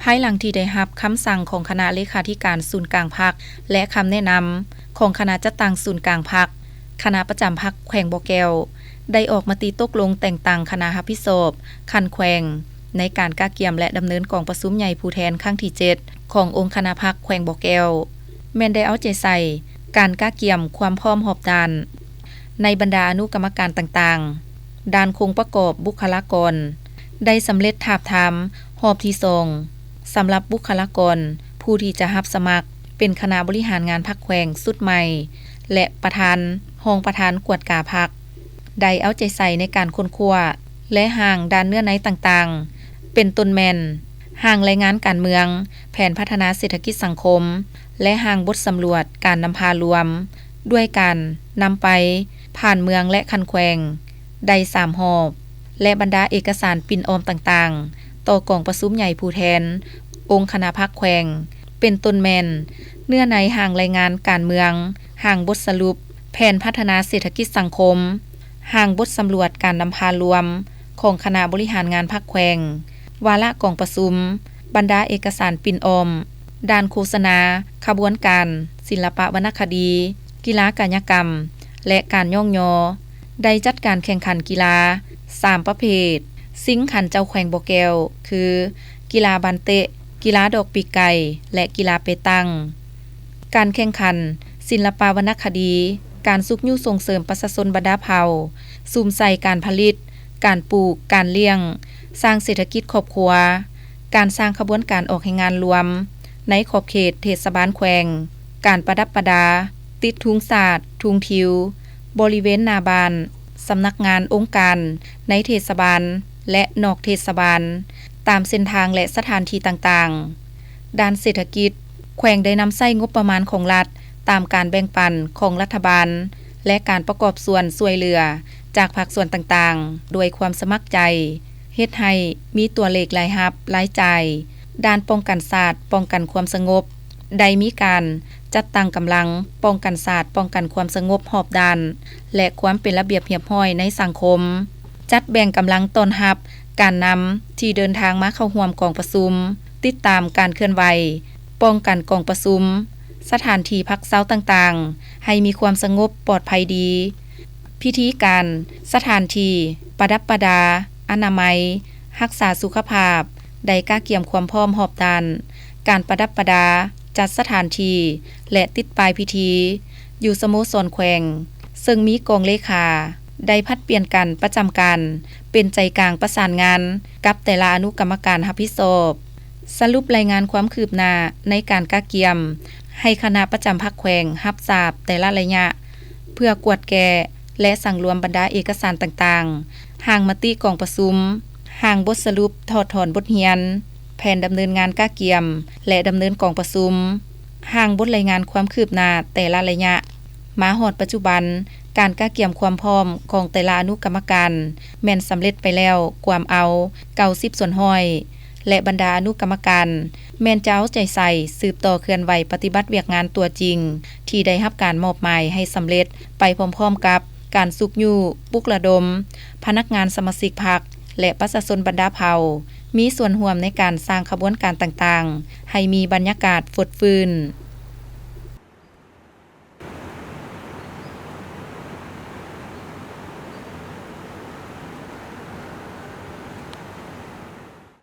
ພາຍຫຼັງທີ່ໄດ້ຮັບຄຳສັ່ງຂອງຄະນະເລຂາທິການສູນກາງພັກ ແລະ ຄຳແນະນຳຂອງຄະນະຈັດຕັ້ງສູນກາງພັກ, ຄະນະປະຈຳພັກແຂວງບໍ່ແກ້ວ ໄດ້ອອກມະຕິຕົກລົງແຕ່ງຕັ້ງຄະນະຮັບຜິດຊອບຂັ້ນແຂວງ ໃນການກະກຽມ ແລະ ດຳເນີນກອງປະຊຸມໃຫຍ່ຜູ້ແທນຄັ້ງທີເຈັດ ຂອງອົງຄະນະພັກແຂວງບໍ່ແກ້ວ ແມ່ນໄດ້ເອົາໃຈໃສ່ການກະກຽມຄວາມພ້ອມຮອບດ້ານ ໃນບັນດາອະນຸກຳມະການຕ່າງໆ, ດ້ານໂຄງປະກອບບຸກຄະລາກອນ ໄດ້ສຳເລັດທາບທາມຮອບທີສອງ ສຳລັບບຸກຄະລາກອນຜູ້ທີ່ຈະຮັບສະໝັກເປັນຄະນະບໍລິຫານງານພັກແຂວງຊຸດໃໝ່ ແລະ ປະທານ, ຮອງປະທານກວດກາພັກ ໄດ້ເອົາໃຈໃສ່ໃນການຄົ້ນຄວ້າ ແລະ ຮ່າງດ້ານເນື້ອໃນຕ່າງໆ ເປັນຕົ້ນແມ່ນ ຮ່າງລາຍງານການເມືອງ, ແຜນພັດທະນາເສດຖະກິດສັງຄົມ ແລະ ຮ່າງບົດສຳຫຼວດການນຳພາລວມ ດ້ວຍການນຳໄປຜ່ານເມືອງ ແລະ ຂັ້ນແຂວງ ໄດ້ສາມຮອບ ແລະ ບັນດາເອກະສານປິ່ນອ້ອມຕ່າງໆ ຕໍ່ກອງປະຊຸມໃຫຍ່ຜູ້ແທນອົງຄະນະພັກແຂວງ ເປັນຕົ້ນແມ່ນ ເນື້ອໃນຮ່າງລາຍງານການເມືອງ, ຮ່າງບົດສະຫຼຸບແຜນພັດທະນາເສດຖະກິດສັງຄົມ, ຮ່າງບົດສຳຫຼວດການນຳພາລວມຂອງຄະນະບໍລິຫານງານພັກແຂວງ, ວາລະກອງປະຊຸມ, ບັນດາເອກະສານປິ່ນອ້ອມ, ດ້ານໂຄສະນາ, ຂະບວນການ, ສິນລະປະວັນນະຄະດີ, ກິລາກາຍະກຳ ແລະ ການຍ້ອງຍໍ ໄດ້ຈັດການແຂ່ງຂັນກິລາສາມປະເພດ ຊິງຂັນເຈົ້າແຂວງບໍ່ແກ້ວ ຄື ກິລາບານເຕະ, ກິລາດອກປີກໄກ່ ແລະ ກິລາເປຕັງ. ການແຂ່ງຂັນສິນລະປະວັນນະຄະດີ, ການຊຸກຍູ້ສົ່ງເສີມປະຊາຊົນບັນດາເຜົ່າ, ສຸມໃສ່ການຜະລິດ, ການປູກ, ການລ້ຽງ, ສ້າງເສດຖະກິດຄອບຄົວ, ການສ້າງຂະບວນການອອກແຮງງານລວມໃນຂອບເຂດເທດສະບານແຂວງ, ການປະດັບປະດາ, ຕິດທຸງຊາດ, ທຸງທິວ, ບໍລິເວນໜ້າບ້ານ, ສຳນັກງານ, ອົງການໃນເທດສະບານ ແລະ ນອກເທດສະບານ, ຕາມເສັ້ນທາງ ແລະ ສະຖານທີ່ຕ່າງໆ. ດ້ານເສດຖະກິດ, ແຂວງໄດ້ນຳໃຊ້ງົບປະມານຂອງລັດຕາມການແບ່ງປັນຂອງລັດຖະບານ ແລະ ການປະກອບສ່ວນຊ່ວຍເຫຼືອຈາກພາກສ່ວນຕ່າງໆ ດ້ວຍຄວາມສະໝັກໃຈ, ເຮັດໃຫ້ມີຕົວເລກລາຍຮັບ, ລາຍຈ່າຍ. ດ້ານປ້ອງກັນຊາດ, ປ້ອງກັນຄວາມສະຫງົບ, ໄດ້ມີການຈັດຕັ້ງກຳລັງປ້ອງກັນຊາດ, ປ້ອງກັນຄວາມສະຫງົບຮອບດ້ານ ແລະ ຄວາມເປັນລະບຽບຮຽບຮ້ອຍໃນສັງຄົມ, ຈັດແບ່ງກຳລັງຕ້ອນຮັບການນຳທີ່ເດີນທາງມາເຂົ້າຮ່ວມກອງປະຊຸມ, ຕິດຕາມການເຄື່ອນໄຫວ, ປ້ອງກັນກອງປະຊຸມ, ສະຖານທີ່ພັກເຊົາຕ່າງໆ ໃຫ້ມີຄວາມສະຫງົບປອດໄພດີ. ພິທີການ, ສະຖານທີ່, ປະດັບປະດາ, ອະນາໄມ, ຮັກສາສຸຂະພາບ, ໄດ້ກະກຽມຄວາມພ້ອມຮອບດ້ານ, ການປະດັບປະດາ, ຈັດສະຖານທີ່ ແລະ ຕິດປ້າຍພິທີ ຢູ່ສະໂມສອນແຂວງ, ເຊິ່ງມີກອງເລຂາ ໄດ້ຜັດປ່ຽນກັນປະຈຳການເປັນໃຈກາງປະສານງານກັບແຕ່ລະອະນຸກຳມະການຮັບຜິດຊອບ. ສະຫຼຸບລາຍງານຄວາມຄືບໜ້າໃນການກະກຽມ ໃຫ້ຄະນະປະຈຳພັກແຂວງຮັບຊາບແຕ່ລະໄລຍະ ເພື່ອກວດແກ້ ແລະ ສັງລວມບັນດາເອກະສານຕ່າງໆ, ຮ່າງມະຕິກອງປະຊຸມ, ຮ່າງບົດສະຫຼຸບຖອດຖອນບົດຮຽນ, ແຜນດຳເນີນງານກະກຽມ ແລະ ດຳເນີນກອງປະຊຸມ, ຮ່າງບົດລາຍງານຄວາມຄືບໜ້າແຕ່ລະໄລຍະ. ມາຮອດປັດຈຸບັນ, ການກະກຽມຄວາມພ້ອມຂອງແຕ່ລະອະນຸກຳມະການ ແມ່ນສຳເລັດໄປແລ້ວກວມເອົາເກົ້າສິບສ່ວນຮ້ອຍ ແລະ ບັນດາອະນຸກຳມະການ ແມ່ນຈະເອົາໃຈໃສ່ສືບຕໍ່ເຄື່ອນໄຫວປະຕິບັດວຽກງານຕົວຈິງ ທີ່ໄດ້ຮັບການມອບໝາຍໃຫ້ສຳເລັດ ໄປພ້ອມໆກັບການຊຸກຍູ້ປຸກລະດົມພະນັກງານສະມາຊິກພັກ ແລະ ປະຊາຊົນບັນດາເຜົ່າ ມີສ່ວນຮ່ວມໃນການສ້າງຂະບວນການຕ່າງໆ ໃຫ້ມີບັນຍາກາດຟົດຟື້ນ.